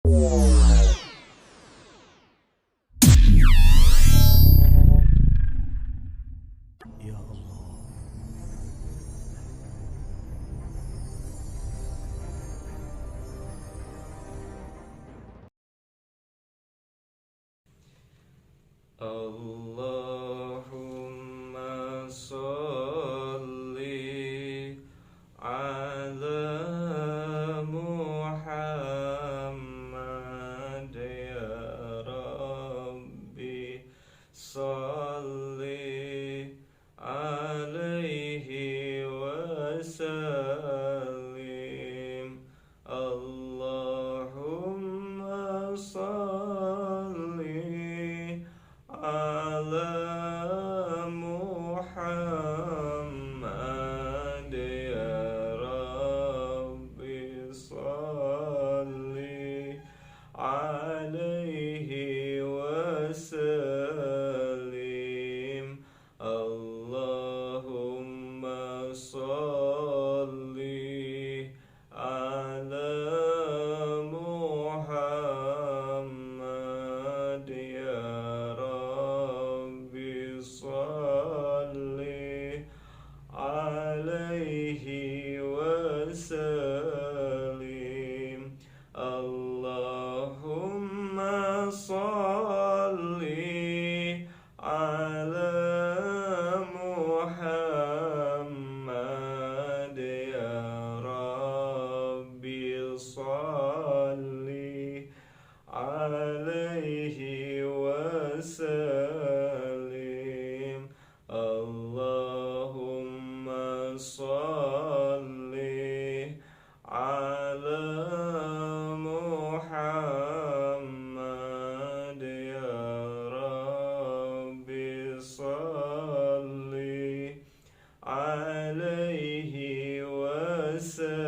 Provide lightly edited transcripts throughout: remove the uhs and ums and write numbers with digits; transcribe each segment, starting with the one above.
Ya Allah. Allahumma sholli ala Muhammad ya Rabbi sholli alaihi wasallim. Allahumma sholli ala Muhammad ya Rabbi sholli alaihi wasallim. Allahumma sholli ala Muhammad ya Rabbi sholli alaihi wasallim. Allahumma sholli ala Muhammad ya Rabbi sholli alaihi wasallim. Allahumma sholli ala Muhammad ya Rabbi sholli alaihi wasallim.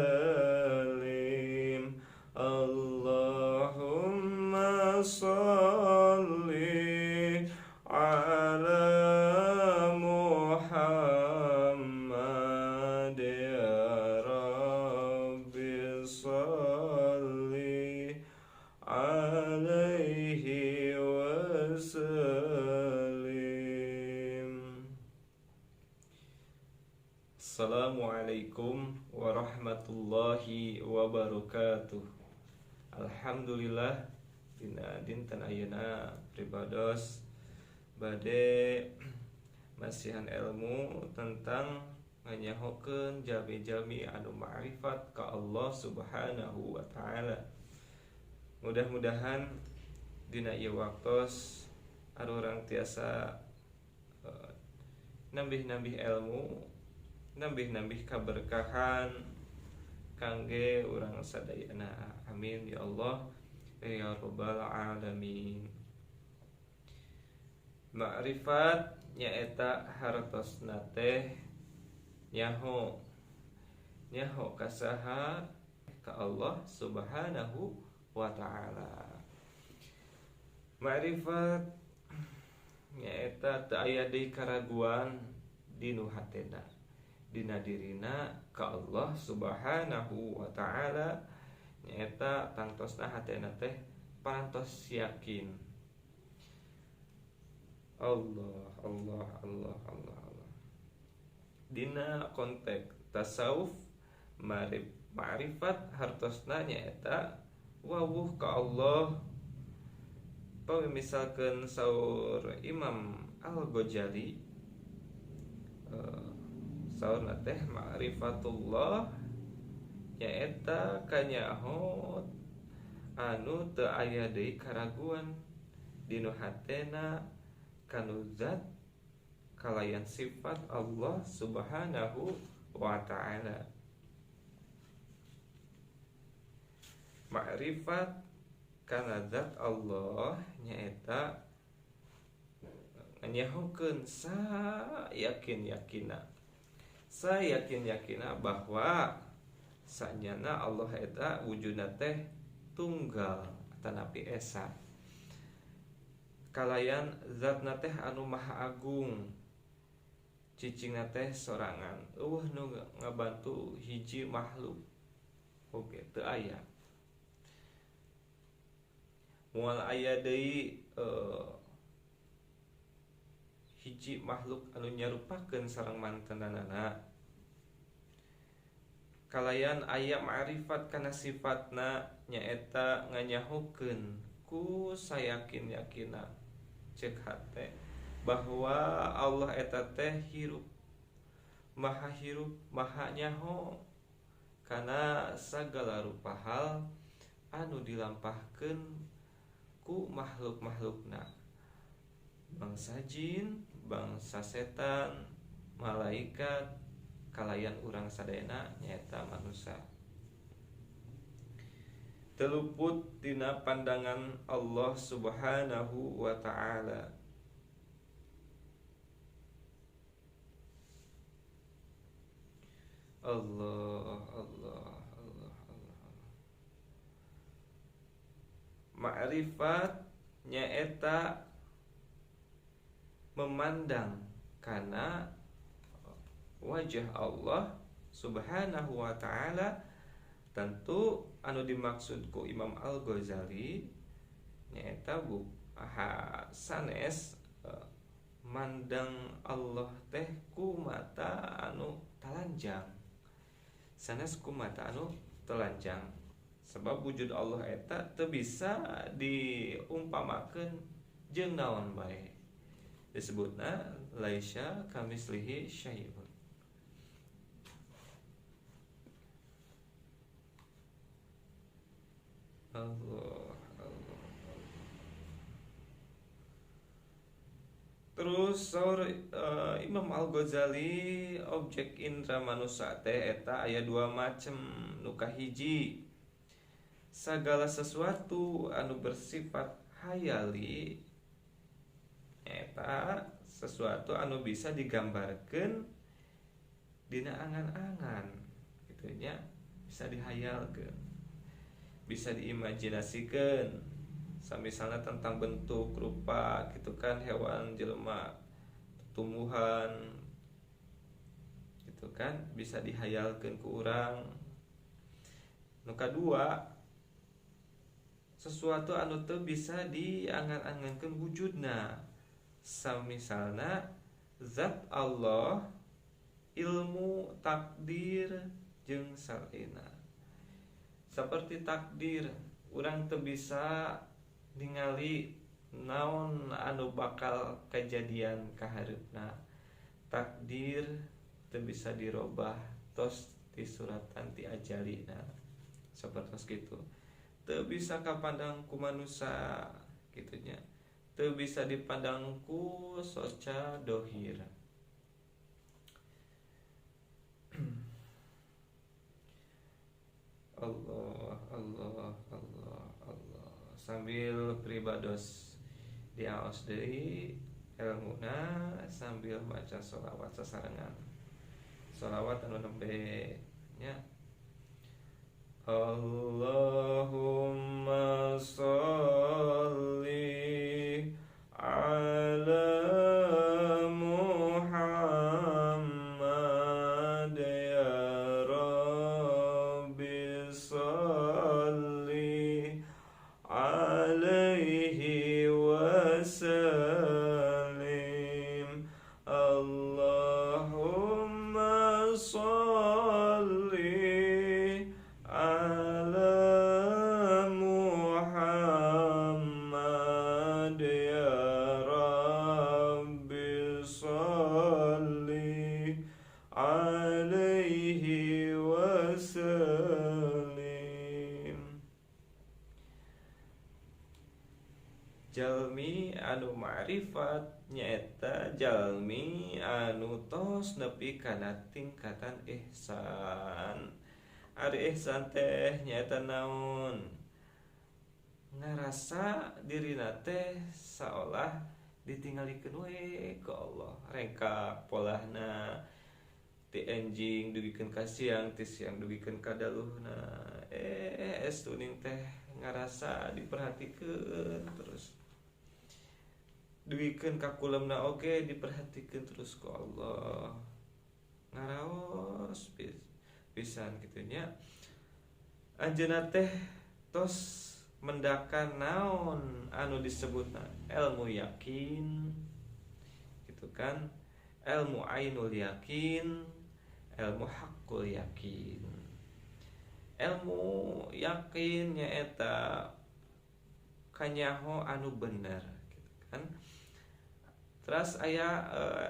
Allahumma sholli ala Muhammad ya Rabbi sholli alaihi wasallim. Assalamualaikum warahmatullahi wabarakatuh. Alhamdulillah dina dinten ayeuna pribados bade masihan ilmu tentang nganyahokeun jalmi-jalmi anu ma'rifat ka Allah Subhanahu wa taala. Mudah-mudahan dina ieu waktos arurang tiasa nambih-nambih ilmu, nambih-nambih kaberkahan kangge urang sadayana. Amin ya Allah ya rabbal alamin. Ma'rifat nyaeta hartosna teh nyaho nyaho kasaha ka Allah Subhanahu wa taala. Ma'rifat nyaeta teu aya deui karaguan dinu hatena dina dirina ka Allah Subhanahu wa taala, nyaeta tangtosna hatena teh parantos yakin. Allah Allah Allah Allah Allah. Dina konteks tasawuf ma'rifat hartosna nyaeta wawuh ka Allah. Pami misalkeun saur Imam Al-Ghazali, saurna teh ma'rifatullah nyaeta kanyaho anu teu aya deui karaguan dinu hatena kanu zat kalayan sifat Allah Subhanahu wa taala. Ma'rifat kana zat Allah nyaeta nyahokeun sayakin-yakina, sayakin-yakina bahwa sanyana Allah eta wujudna teh tunggal atanapi esa, kalayan zatna teh anu maha agung, cicingna teh sorangan, eueuh nu ngabantu hiji makhluk oge teu aya. Moal aya deui hiji makhluk anu nyarupakeun sareng mantenanana. Kalayan aya ma'rifat kana sifatna nyaeta nganyahokeun ku sayakin-yakina cek hate bahwa Allah eta teh hirup, maha hirup, maha nyaho kana sagala rupa hal anu dilampahkeun ku makhluk-makhlukna, bangsa jin, bangsa setan, malaikat, kalayan urang sadayana nyaeta manusia. Teluput dina pandangan Allah Subhanahu wa ta'ala. Allah, Allah, Allah, Allah. Ma'rifat nyaeta memandang kana wajah Allah Subhanahu wa ta'ala. Tentu anu dimaksud ku Imam Al-Ghazali nyaeta sanes mandang Allah teh ku mata anu telanjang, sanes ku mata anu telanjang, sebab wujud Allah eta teu bisa diumpamakeun jeung naon bae. Disebutna laisa kamislihi syai'un. Allah, Allah, Allah. Terus saur Imam Al-Ghazali objek indra manusia teh eta aya dua macem. Nu kahiji sagala sesuatu anu bersifat hayali, eta sesuatu anu bisa digambarkeun dina angan-angan kitu nya, bisa dihayalkeun, bisa diimajinasikeun. Misalnya tentang bentuk rupa gitu kan, hewan, jelema, tumbuhan gitu kan, bisa dihayalkeun ku urang. Nu kadua sesuatu anu teu bisa diangan-angankeun wujudna. Samisalna zat Allah, ilmu, takdir jeung sarina. Seperti takdir, urang teu bisa ningali naon anu bakal kejadian kahareupna. Takdir teu bisa dirobah tos disuratan ti ajalina. Sapertos kitu. Teu bisa kapandang ku manusa kitu nya. Teu bisa dipandang ku soca dohir. Allah, Allah, Allah, Allah. Sambil pribados diaos deui elmuna sambil maca sholawat sasarengan. Sholawat anu nembe nya. Allahumma sholli ala Muhammad ya Rabbi sholli alaihi wasallim. Allahumma sholli ala Muhammad ya Rabbi sholli alaihi wasallim. Jalmi anu ma'rifat nyaeta jalmi anu tos nepi kana tingkatan ihsan. Ari ihsan teh nyaeta naon? Ngarasa dirina teh saolah ditinggalikeun we ku Allah. Rengkak polahna ti enjing dugikeun ka siang, ti siang dugikeun ka daluhna. Es tuning teh ngarasa diperhatikeun terus. Dugikeun ka kulemna oge diperhatikeun terus ku Allah. Ngaraos pisan kitu nya. Anjeunna teh tos Mendakan naon anu disebutna ilmu yakin gitu kan, ilmu ainul yakin, ilmu hakul yakin. Ilmu yakin nyaeta kanyaho anu bener gitu kan. Terus aya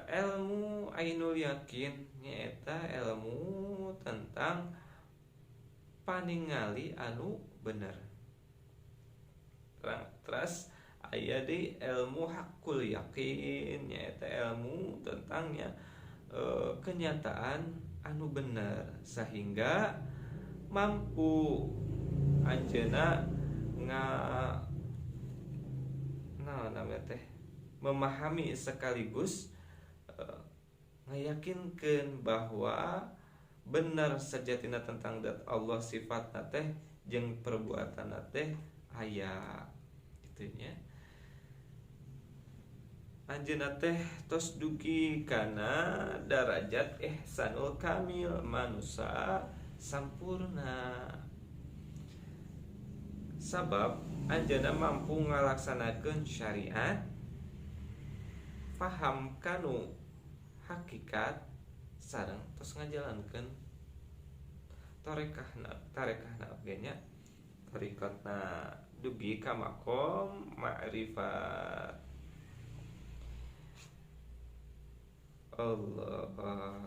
ilmu ainul yakin nyaeta ilmu tentang paningali anu bener. Terus aya di ilmu hakul yakin nyaeta ilmu tentangnya kenyataan anu bener sehingga mampu anjeunna memahami sekaligus ngayakinkeun bahwa benar sejatinya tentang zat Allah sifatna teh jeung perbuatanna teh aya kitu nya. Anjeunna teh tos dugi kana darajat ihsanul kamil, manusia sampurna. Sabab anjeunna mampu ngalaksanakeun syariat, paham kanu hakikat sareng tos ngajalankeun tarekahna oge nya, tarikatna dugi ka makom ma'rifat. Allah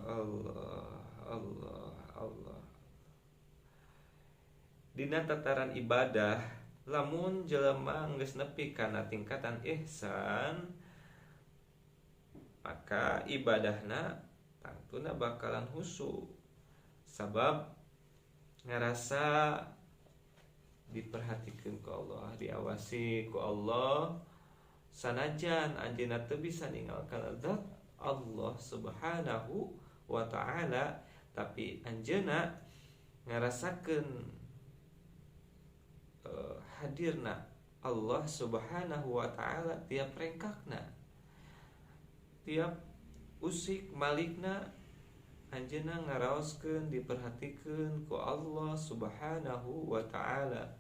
Allah Allah Allah. Dina tataran ibadah lamun jelema geus nepi kana tingkatan ihsan, maka ibadahna tangtuna bakalan khusyuk sabab ngarasa diperhatikeun ku Allah, diawasi ku Allah. Sanajan anjeunna teu bisa ninggal kana zat Allah Subhanahu wa ta'ala, tapi anjeunna ngarasakeun hadirna Allah Subhanahu wa ta'ala tiap rengkakna, tiap usik malikna anjeunna ngaraoskeun, diperhatikeun ku Allah Subhanahu wa ta'ala.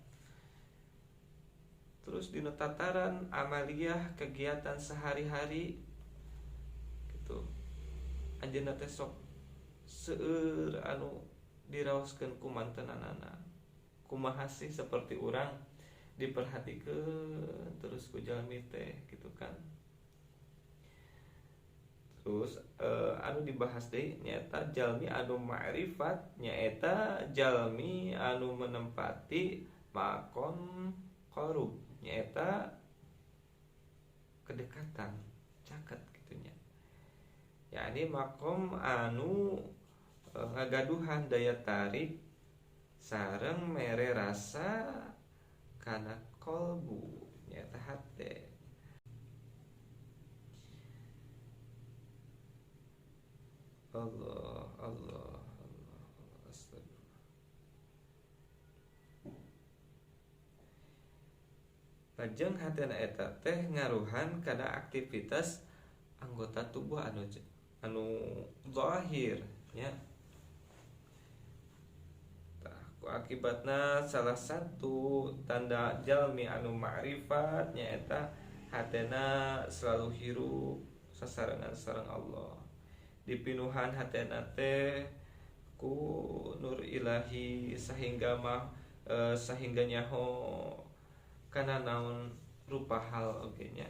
Terus dina tataran amaliyah kegiatan sehari-hari gitu, anjeunna teh sok seueur anu diraoskeun ku mantenanana. Kumaha sih seperti urang diperhatikeun terus ku jalmi teh gitu kan. Terus anu dibahas deui nyaeta jalmi anu ma'rifat, nyaeta jalmi anu menempati makom qarub, nyaeta kedekatan, caket gitu nya. Yakni makom anu ngagaduhan daya tarik sareng mere rasa kana kolbu, nyaeta hate. Allah Allah Allah astagfirullah. Lajeng hatena eta teh ngaruhan kana aktivitas anggota tubuh anu zahir nya. Tah ku akibatna salah satu tanda jalmi anu ma'rifat nyaeta hatena selalu hirup sasarengan sareng Allah. Dipinuhan hatena teh ku nur ilahi sehingga mah sehingga nyaho kana naon rupa hal oge nya,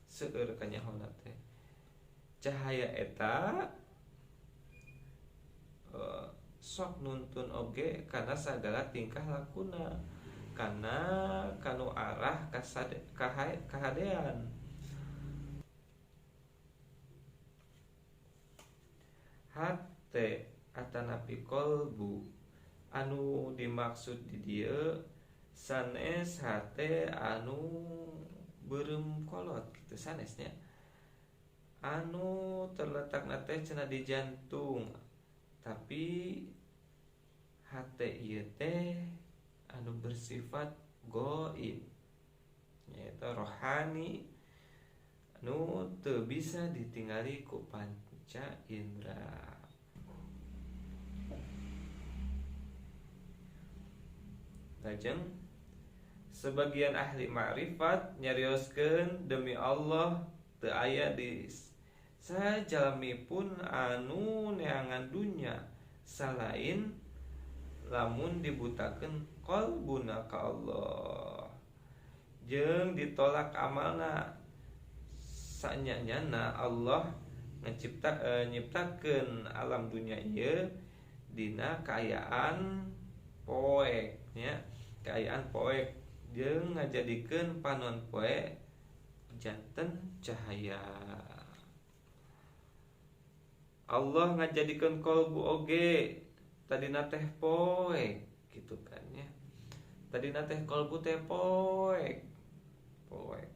seueur kanyahona teh. Cahaya eta sok nuntun oge kana sagala tingkah lakuna, kana kanu arah kahadean. Hate atanapi kolbu anu dimaksud di dieu sanes hate anu beureum kolot gitu sanesnya, anu terletakna teh cenah di jantung, tapi hate ieu teh anu bersifat gaib nyaeta rohani anu teu bisa ditingali ku panca indra. Lajeng Sebagian ahli ma'rifat nyarioskeun demi Allah teu aya di sajalmi pun anu neangan dunya salain lamun dibutakeun qalbuna ka Allah jeung ditolak amalna. Sanyanyana Allah nyiptakeun alam dunya ieu dina kaayaan poek nya, kaayaan poek jeung ngajadikeun panon poe janten cahaya. Allah ngajadikeun kolbu oge tadina teh poek gitu kan nya. Tadina teh kolbu teh poek. Poek.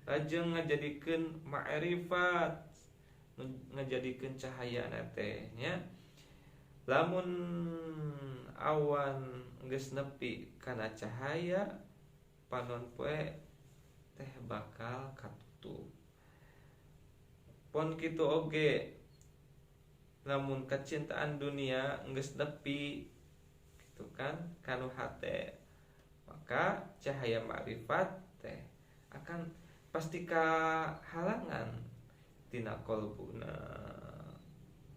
Lajeng ngajadikeun ma'rifat, ngajadikeun cahaya na teh nya. Lamun awan geus nepi kana cahaya, panon poe teh bakal katutup. Pon kitu oge lamun kecintaan dunia geus nepi gitu kan kanu hate, maka cahaya ma'rifat teh akan pasti kahalangan tina qalbuna.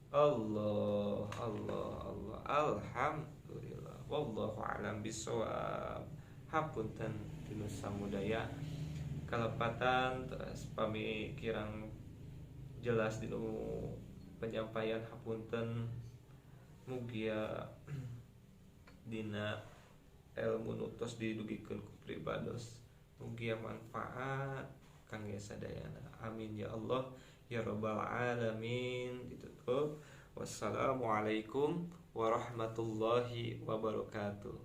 Allah Allah Allah, alhamdulillah, wallahu alam bisawab. Hapunten tinu samudaya kalepatan terus pami kirang jelas dinu penyampaian, hapunten. Mugia dina ilmu nutos didugikeun ku pribados, mugia manfaat kangge sadayana. Amin ya Allah ya rabbal alamin. Ditutup, wassalamualaikum warahmatullahi wabarakatuh.